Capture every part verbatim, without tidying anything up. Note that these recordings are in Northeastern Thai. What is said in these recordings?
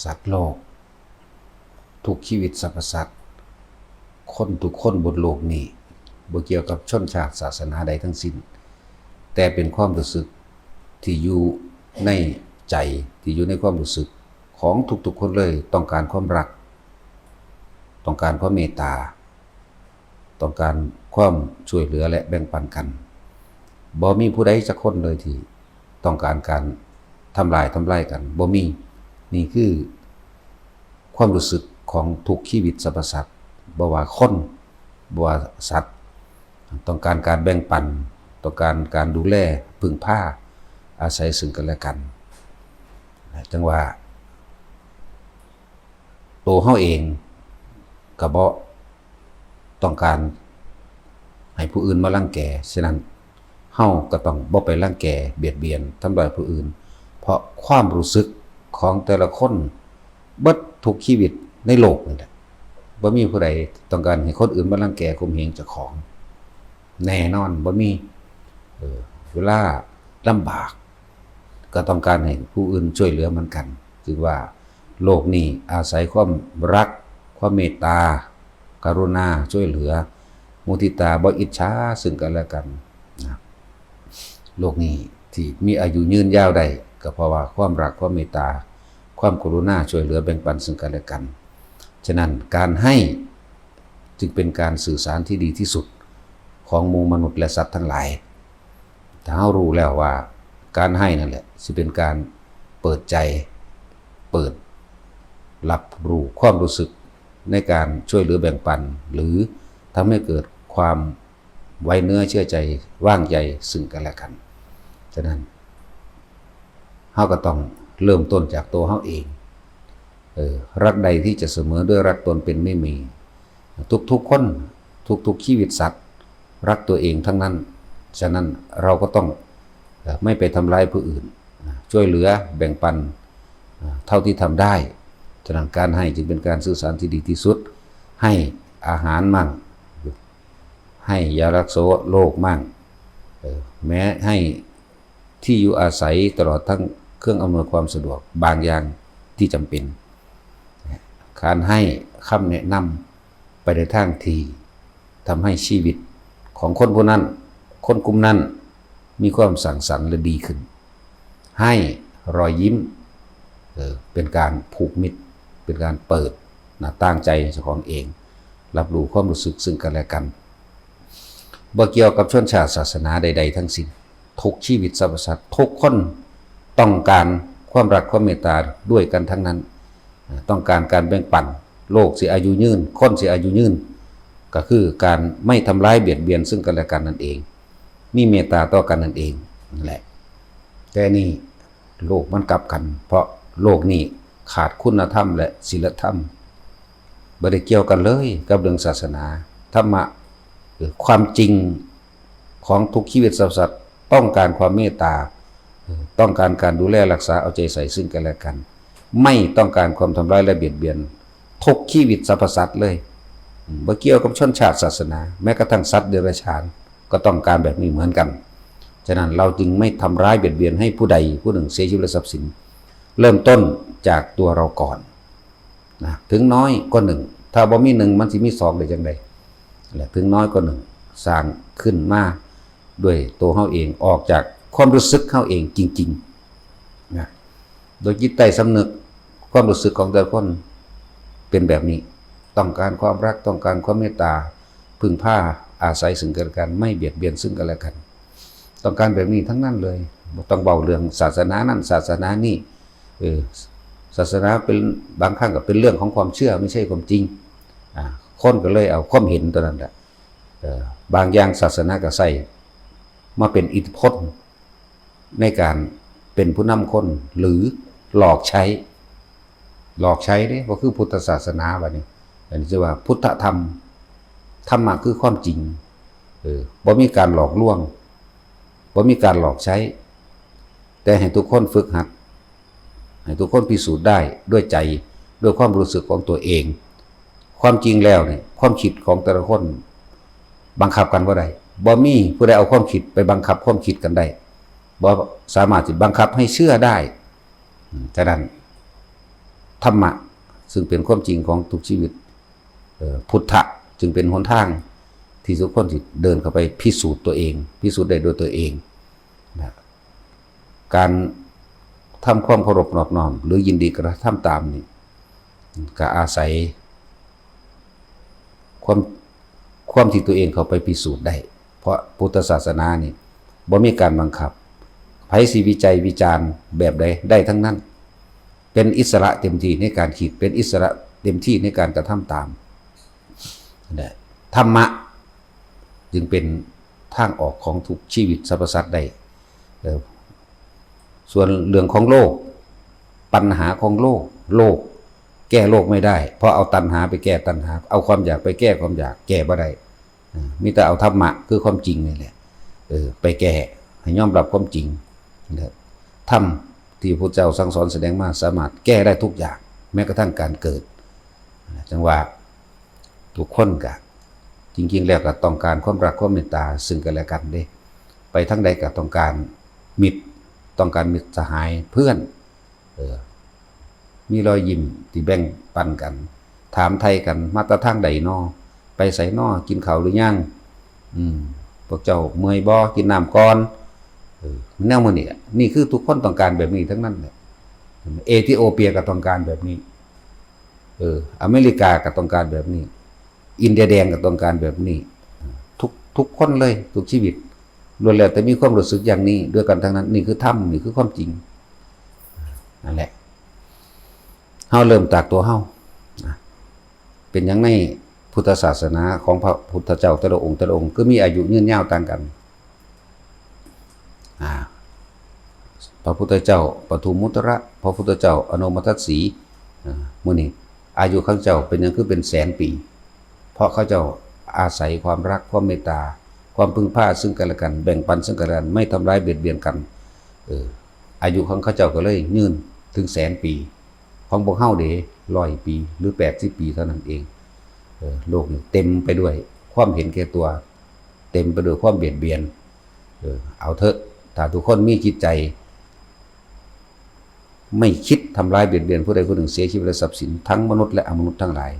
สัตว์โลก ทุกชีวิตสรรพสัตว์ คนทุกคนบนโลกนี้ บ่เกี่ยวกับชนชาติศาสนาใดทั้งสิ้น แต่เป็นความรู้สึกที่อยู่ในใจ ที่อยู่ในความรู้สึกของทุกๆคนเลย ต้องการความรัก ต้องการความเมตตา ต้องการความช่วยเหลือและแบ่งปันกัน บ่มีผู้ใดสักคนเลยที่ต้องการการทำลายทำลายกัน บ่มี นี่คือความรู้สึกของทุกชีวิตสรรพสัตว์ บ่ว่าคน บ่ว่าสัตว์ ต้องการการแบ่งปัน ต้องการการดูแล พึ่งพา อาศัยซึ่งกันและกัน จั่งว่า ตัวเฮาเองก็บ่ต้องการให้ผู้อื่นมารังแก ฉะนั้นเฮาก็ต้องบ่ไปรังแกเบียดเบียนทำร้ายผู้อื่น เพราะความรู้สึกของแต่ละคน เบิดทุกชีวิตในโลกนี่แหละ บ่มีผู้ใดต้องการให้คนอื่นมารังแกข่มเหงเจ้าของ แน่นอนบ่มี เออ เวลาลำบาก ก็ต้องการให้ผู้อื่นช่วยเหลือเหมือนกัน ถือว่าโลกนี้อาศัยความรัก ความเมตตา กรุณาช่วยเหลือ มุทิตา บ่อิจฉาซึ่งกันและกันนะ โลกนี้ที่มีอายุยืนยาวได้ ก็เพราะว่าความรัก ความเมตตา ความกรุณาช่วยเหลือแบ่งปันซึ่งกันและกัน ฉะนั้นการให้จึงเป็นการสื่อสารที่ดีที่สุดของหมู่มนุษย์และสัตว์ทั้งหลาย ถ้าเรารู้แล้วว่าการให้นั่นแหละสิเป็นการเปิดใจ เปิดรับรู้ความรู้สึกในการช่วยเหลือแบ่งปัน หรือทำให้เกิดความไว้เนื้อเชื่อใจ วางใจซึ่งกันและกัน ฉะนั้น เราก็ต้องเริ่มต้นจากตัวเราเอง เออ รักใดที่จะเสมอด้วยรักตนเป็นไม่มี ทุกๆคน ทุกๆชีวิตสัตว์ รักตัวเองทั้งนั้น ฉะนั้นเราก็ต้อง เอ่อ ไม่ไปทำร้ายผู้อื่นนะ ช่วยเหลือแบ่งปัน เอ่อ เท่าที่ทำได้ ฉะนั้นการให้จึงเป็นการสื่อสารที่ดีที่สุด ให้อาหารมั่ง ให้ยารักษาโรคมั่ง เอ่อ แม้ให้ที่อยู่อาศัยตลอดทั้งเครื่องอำนวยความสะดวกบางอย่างที่จำเป็น การให้คำแนะนำไปในทางที่ทำให้ชีวิตของคนผู้นั้น คนกลุ่มนั้น มีความสร้างสรรค์และดีขึ้น ให้รอยยิ้ม เออ เป็นการผูกมิตร เป็นการเปิดหน้าต่างใจเจ้าของเอง รับรู้ความรู้สึกซึ่งกันและกัน บ่เกี่ยวกับชนชาติศาสนาใดๆทั้งสิ้น ทุกชีวิตสรรพสัตว์ ทุกคนต้องการความรักความเมตตาด้วยกันทั้งนั้น ต้องการการแบ่งปัน โลกสิอายุยืน คนสิอายุยืน ก็คือการไม่ทำร้ายเบียดเบียนซึ่งกันและกันนั่นเอง มีเมตตาต่อกันนั่นเองนั่นแหละ แต่นี่โลกมันกลับกัน เพราะโลกนี้ขาดคุณธรรมและศีลธรรม บ่ได้เกี่ยวกันเลยกับเรื่องศาสนา ธรรมะ คือความจริงของทุกชีวิตสรรพสัตว์ ต้องการความเมตตา ต้องการการดูแลรักษาเอาใจใส่ซึ่งกันและกัน ไม่ต้องการความทำร้ายและเบียดเบียน ทุกชีวิตสรรพสัตว์เลย บ่เกี่ยวกับชนชาติศาสนา แม้กระทั่งสัตว์เดรัจฉานก็ต้องการแบบนี้เหมือนกัน ฉะนั้นเราจึงไม่ทำร้ายเบียดเบียนให้ผู้ใดผู้หนึ่งเสียชีวิตและทรัพย์สิน เริ่มต้นจากตัวเราก่อนนะ ถึงน้อยก็หนึ่ง ถ้าบ่มีหนึ่งมันสิมีสองได้จั่งใด และถึงน้อยก็หนึ่ง สร้างขึ้นมาด้วยตัวเราเอง ออกจากความรู้สึกเราเองจริงๆนะ โดยจิตใต้สำนึก ความรู้สึกของแต่ละคนเป็นแบบนี้ ต้องการความรัก ต้องการความเมตตา พึ่งพาอาศัยซึ่งกันและกัน ไม่เบียดเบียนซึ่งกันและกัน ต้องการแบบนี้ทั้งนั้นเลย บ่ต้องเว้าเรื่องศาสนานั้นศาสนานี้ เออ ศาสนาเป็น บางครั้งก็เป็นเรื่องของความเชื่อ ไม่ใช่ความจริง อ่า คนก็เลยเอาความเห็นตัวนั้นแหละ เอ่อ บางอย่างศาสนาก็ใช้มาเป็นอิทธิพลในการเป็นผู้นำคน หรือหลอกใช้ หลอกใช้เด้ ก็คือพุทธศาสนาบัดนี้ อันนี้เรียกว่าพุทธธรรม ธรรมะคือความจริง เออ บ่มีการหลอกลวง บ่มีการหลอกใช้ แต่ให้ทุกคนฝึกหัด ให้ทุกคนพิสูจน์ได้ด้วยใจ ด้วยความรู้สึกของตัวเอง ความจริงแล้วเนี่ย ความคิดของแต่ละคนบังคับกันบ่ได้ บ่มีผู้ใดเอาความคิดไปบังคับความคิดกันได้ บ่สามารถที่บังคับให้เชื่อได้ อืม ฉะนั้น ธรรมะ ซึ่งเป็นความจริงของทุกชีวิต เอ่อ พุทธะ จึงเป็นหนทางที่ทุกคนที่เดินเข้าไปพิสูจน์ตัวเอง พิสูจน์ได้ด้วยตัวเองนะ การทำความเคารพนอบน้อม หรือยินดีกระทำตามนี่ ก็อาศัยความ ความที่ตัวเองเข้าไปพิสูจน์ได้ เพราะพุทธศาสนานี่บ่มีการบังคับ ไผสิวิจัยวิจารณ์แบบใดได้ทั้งนั้น เป็นอิสระเต็มที่ในการคิด เป็นอิสระเต็มที่ในการกระทำตาม นะ ธรรมะจึงเป็นทางออกของทุกชีวิตสรรพสัตว์ได้ เอ่อ ส่วนเรื่องของโลก ปัญหาของโลก โลก แก้โลกไม่ได้ เพราะเอาตัณหาไปแก้ตัณหา เอาความอยากไปแก้ความอยาก แก้บ่ได้ อ่า มีแต่เอาธรรมะคือความจริงนี่แหละ เออ ไปแก้ ให้ยอมรับความจริงนะ ธรรมที่พระพุทธเจ้าสั่งสอนแสดงมาสามารถแก้ได้ทุกอย่าง แม้กระทั่งการเกิดนะ จังว่าทุกคนก็ จริงๆ แล้วก็ต้องการความรักความเมตตาซึ่งกันและกันเด้ ไปทางใดก็ต้องการมิตร ต้องการมิตรสหายเพื่อน เออ มีรอยยิ้มที่แบ่งปันกัน ถามไถ่กัน มาแต่ทางใดน้อ ไปไสน้อ กินข้าวหรือยัง อืม พวกเจ้าเมื่อยบ่ กินน้ำก่อน เออ แนวมื้อนี้แหละ นี่คือทุกคนต้องการแบบนี้ทั้งนั้นแหละ เอธิโอเปียก็ต้องการแบบนี้ เออ อเมริกาก็ต้องการแบบนี้ อินเดียแดงก็ต้องการแบบนี้ ทุก ทุกคนเลย ทุกชีวิต ล้วนแล้วแต่มีความรู้สึกอย่างนี้ด้วยกันทั้งนั้น นี่คือธรรม นี่คือความจริง นั่นแหละ เฮาเริ่มจากตัวเฮานะ เป็นหยังในพุทธศาสนาของพระพุทธเจ้าแต่ละองค์แต่ละองค์ คือมีอายุยืนยาวต่างกัน อ่า พระพุทธเจ้าปทุมมุตระ พระพุทธเจ้าอโนมทัสสี อ่า มื้อนี้อายุของเจ้าเป็นหยังคือเป็นแสนปี เพราะเขาเจ้าอาศัยความรัก ความเมตตา ความพึ่งพาซึ่งกันและกัน แบ่งปันซึ่งกันและกัน ไม่ทำร้ายเบียดเบียนกัน เออ อายุของเขาเจ้าก็เลยยืนถึงแสนปี ของพวกเฮาเด้ ร้อยปี หรือแปดสิบปีเท่านั้นเอง เออ โลกนี้เต็มไปด้วยความเห็นแก่ตัว เต็มไปด้วยความเบียดเบียน เออ เอาเถอะ ถ้าทุกคนมีจิตใจ ไม่คิดทำร้ายเบียดเบียนผู้ใดผู้หนึ่ง เสียชีวิตและทรัพย์สิน ทั้งมนุษย์และอมนุษย์ทั้งหลาย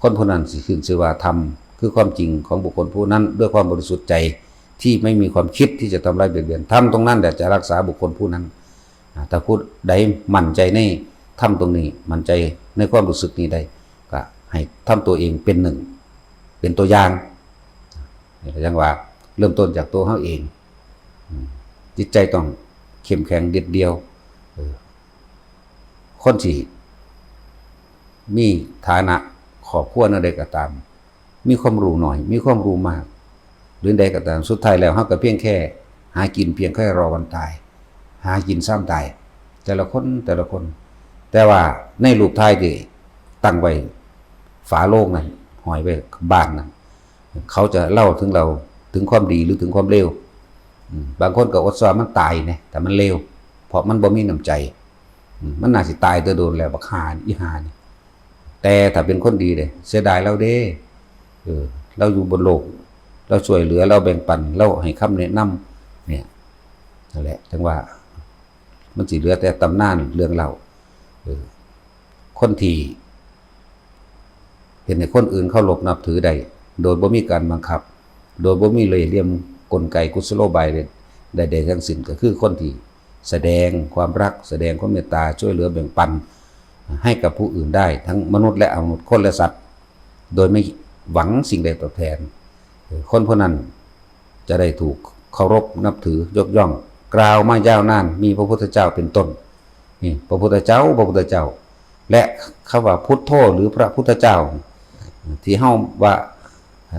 คนผู้นั้นสิขึ้นชื่อว่าธรรม คือความจริงของบุคคลผู้นั้น ด้วยความบริสุทธิ์ใจที่ไม่มีความคิดที่จะทำร้ายเบียดเบียน ธรรมตรงนั้นแหละจะรักษาบุคคลผู้นั้น อ่า ถ้าผู้ใดมั่นใจในธรรมตรงนี้ มั่นใจในความรู้สึกนี้ได้ ก็ให้ทำตัวเองเป็นหนึ่ง เป็นตัวอย่าง นี่ก็ยังว่าเริ่มต้นจากตัวเฮาเอง อืม จิตใจต้องเข้มแข็งเด็ดเดี่ยว เออ คนที่มีฐานะครอบครัวแนวใดก็ตาม มีความรู้น้อย มีความรู้มาก หรือใดก็ตาม สุดท้ายแล้วเฮาก็เพียงแค่หากิน เพียงแค่รอวันตาย หากินซ้ำตาย แต่ละคน แต่ละคน แต่ว่าในรูปถ่ายที่ตั้งไว้ฝาโลงนั่น ห้อยไว้บ้านนั่น เขาจะเล่าถึงเรา ถึงความดีหรือถึงความเลว อืม บางคนก็อดซ้อมันตายเนี่ย แต่มันเลว เพราะมันบ่มีน้ำใจ อืม มันน่าสิตายแต่โดนแล้ว บักห่านี่ อีห่านี่ แต่ถ้าเป็นคนดีเด้ เสียดายเราเด้ เออ เราอยู่บนโลก เราช่วยเหลือ เราแบ่งปัน เราให้คำแนะนำ เนี่ย นั่นแหละ จังว่า มันสิเหลือแต่ตำนานเรื่องเล่า เออ คนที่เฮ็ดให้คนอื่นเคารพนับถือได้ โดยบ่มีการบังคับ โดยบ่มีเล่ห์เหลี่ยมกลไกกุศโลบายใดๆทั้งสิ้น ก็คือคนที่แสดงความรัก แสดงความเมตตา ช่วยเหลือแบ่งปัน ให้กับผู้อื่นได้ ทั้งมนุษย์และอมนุษย์ คนและสัตว์ โดยไม่หวังสิ่งใดตอบแทน เออ คนผู้นั้นจะได้ถูกเคารพนับถือยกย่อง กล่าวมายาวนาน มีพระพุทธเจ้าเป็นต้น นี่ พระพุทธเจ้า พระพุทธเจ้า และคำว่าพุทโธหรือพระพุทธเจ้า ที่เฮาว่า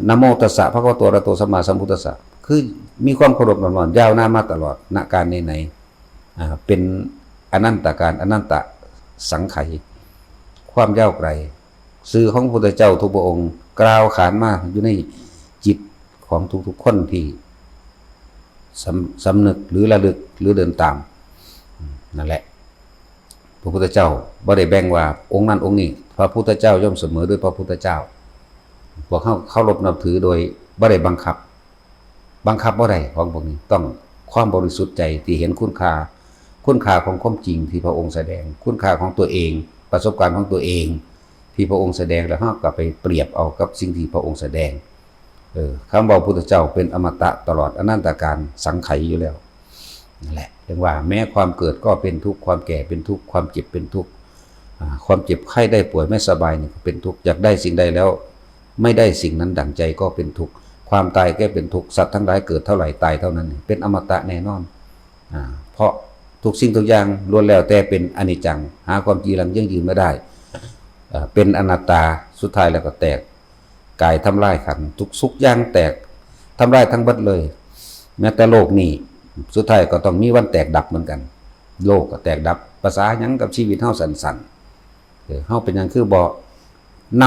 นะโมตัสสะ ภะคะวะโต อะระหะโต สัมมาสัมพุทธัสสะ คือมีความเคารพนอบน้อมยาวนานมาตลอด ณ กาลไหนๆ อ่า เป็นอนันตกาล อนันตสังไขย ความยาวไกล ชื่อของพระพุทธเจ้าทุกพระองค์กล่าวขานมาอยู่ในจิตของทุกๆคนที่สำ สำนึกหรือระลึกหรือเดินตาม อืม นั่นแหละ พระพุทธเจ้าบ่ได้แบ่งว่าองค์นั้นองค์นี้ พระพุทธเจ้าย่อมเสมอด้วยพระพุทธเจ้า พวกเฮาเคารพนับถือโดยบ่ได้บังคับ บังคับบ่ได้ของพวกนี้ ต้องความบริสุทธิ์ใจที่เห็นคุณค่า คุณค่าของความจริงที่พระองค์แสดง คุณค่าของตัวเอง ประสบการณ์ของตัวเอง ที่พระองค์แสดง แล้วเราก็ไปเปรียบเอากับสิ่งที่พระองค์แสดง เออ คำว่าพุทธเจ้าเป็นอมตะตลอดอนันตกาล สังไขยอยู่แล้ว นั่นแหละ เรียกว่าแม้ความเกิดก็เป็นทุกข์ ความแก่เป็นทุกข์ ความเจ็บเป็นทุกข์ อ่า ความเจ็บไข้ได้ป่วยไม่สบายนี่ก็เป็นทุกข์ อยากได้สิ่งใดแล้ว ไม่ได้สิ่งนั้นดั่งใจก็เป็นทุกข์ ความตายก็เป็นทุกข์ สัตว์ทั้งหลายเกิดเท่าไหร่ตายเท่านั้น เป็นอมตะแน่นอน อ่า เพราะทุกสิ่งทุกอย่างล้วนแล้วแต่เป็นอนิจจัง หาความจีรังยั่งยืนไม่ได้ เอ่อ เป็นอนัตตา สุดท้ายแล้วก็แตก กายทำลายขันธ์ ทุกสุขอย่างแตก ทำลายทั้งเบิดเลย แม้แต่โลกนี้ สุดท้ายก็ต้องมีวันแตกดับเหมือนกัน โลกก็แตกดับ ภาษาหยังกับชีวิตเฮาสั้นๆ เออ เฮาเป็นหยังคือบ่น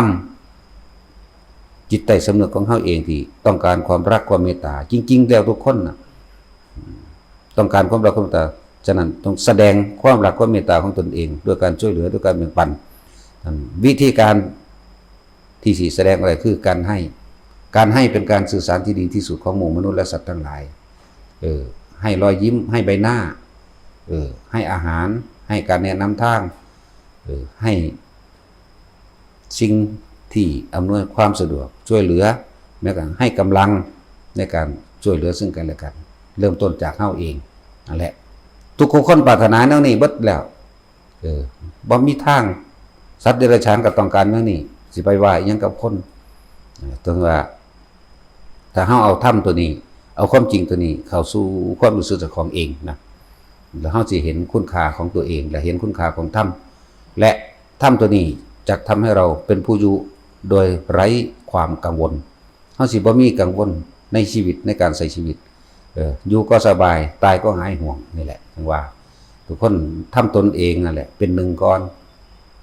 ำจิตใต้สำนึกของเฮาเองที่ต้องการความรักความเมตตา จริงๆ แล้วทุกคนน่ะ ต้องการความรักความเมตตา ฉะนั้นต้องแสดงความรักความเมตตาของตนเอง ด้วยการช่วยเหลือ ด้วยการแบ่งปัน นั่นวิธีการที่สิแสดงอะไรคือการให้ การให้เป็นการสื่อสารที่ดีที่สุดของหมู่มนุษย์และสัตว์ทั้งหลาย เออ ให้รอยยิ้ม ให้ใบหน้า เออ ให้อาหาร ให้การแนะนำทาง เออ ให้สิ่งที่อำนวยความสะดวก ช่วยเหลือ แม้กระทั่งให้กำลังในการช่วยเหลือซึ่งกันและกัน เริ่มต้นจากเฮาเอง นั่นแหละ ทุกคนปรารถนาแนวนี้เบิดแล้ว เออ บ่มีทาง สัตว์เดรัจฉานก็ต้องการแนวนี้ สิไปว่าอิหยังกับคน เออ ถึงว่า ถ้าเฮาเอาธรรมตัวนี้ เอาความจริงตัวนี้เข้าสู่ความรู้สึกเจ้าของเองนะ แล้วเฮาสิเห็นคุณค่าของตัวเอง และเห็นคุณค่าของธรรม และธรรมตัวนี้จะทำให้เราเป็นผู้อยู่โดยไร้ความกังวล เฮาสิบ่มีกังวลในชีวิต ในการใช้ชีวิต เออ อยู่ก็สบาย ตายก็หายห่วง นี่แหละ จั่งว่า ทุกคนทำตนเองนั่นแหละ เป็นหนึ่งก่อน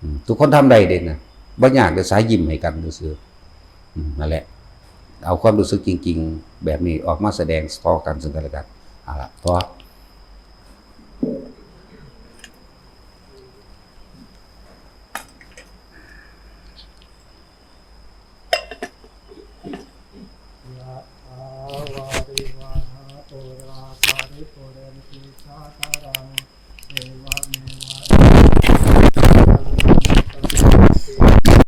อืม ทุกคนทำได้เด้นะ บ่ยากเด้ สายยิ้มให้กันซื่อๆ อืม นั่นแหละ เอาความรู้สึกจริงๆ แบบนี้ออกมาแสดงต่อกันซึ่งกันและกัน เอาละ ต่อ